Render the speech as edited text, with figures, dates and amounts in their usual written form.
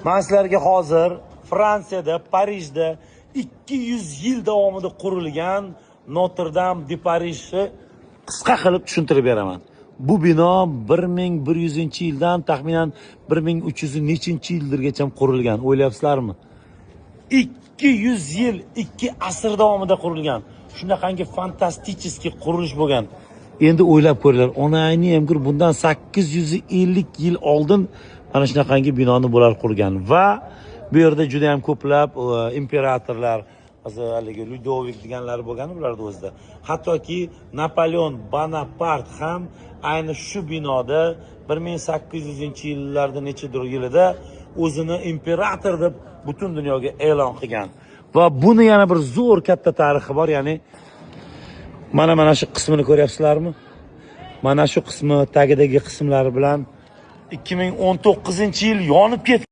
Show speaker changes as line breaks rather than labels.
Man sizlarga hozir Fransiyada, Parijda 200 yil davomida qurilgan Notre-Dame de Parisni qisqa qilib tushuntirib beraman. Bu bino 1100-yildan taxminan 1300 nechinchi yillargacha qurilgan. O'ylayapsizlarmi? 200 yil, 2 asr davomida qurilgan. Shunaqangi фантастический qurilish bo'lgan. Endi o'ylab ko'ringlar, onangni ham bundan 850 yil oldin mana shunaqangi binoni bular qurgan va bu yerda juda ham ko'plab imperatorlar, masalan, haligi Ludovik deganlari bo'lgan ularni o'zida. Hattoki Napoleon Bonapart ham ayni shu binoda 1800-yillarda nechadir yilida o'zini imperator deb butun dunyoga e'lon qilgan. Va buni yana bir zo'r katta tarixi bor, ya'ni mana shu qismini ko'ryapsizlarmi? Mana shu qismi, tagidagi qismlari bilan 2019-yil yonib ketgan.